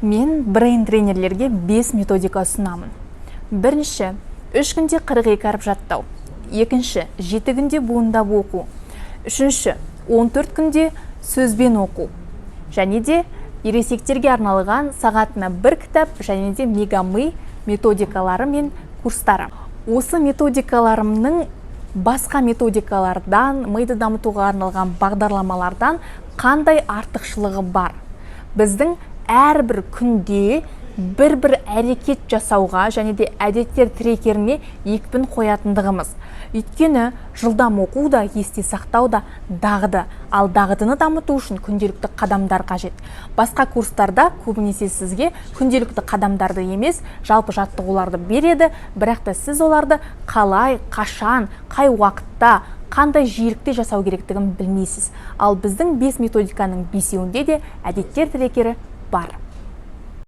Мен брейн тренерлерге 5 методика ұсынамын. Бірінші, 3 күнде 42 әріп жаттау. Екінші, 7 күнде буындап оқу. Үшінші, 14 күнде сөзбен оқу. Және де ересектерге арналған сағатына бір кітап және де мегами методикалары мен курстары. Осы методикаларымның басқа методикалардан, миды дамытуға арналған бағдарламалардан қандай артықшылығы бар? Біздің әрбір күнде бір-бір әрекет жасауға және де әдеттер трекеріне екпін қоятындығымыз. Өйткені жылдам оқу да, есте сақтау да дағды. Ал дағдыны дамыту үшін күнделікті қадамдар қажет. Басқа курстарда көбінесе сізге күнделікті қадамдарды емес, жалпы жаттығуларды береді, бірақ та сіз оларды қалай, қашан, қай уақытта, қандай жиілікте жасау керектігін білмейсіз. Ал біздің 5 методиканың бесеуінде де әдеттер трекері бар.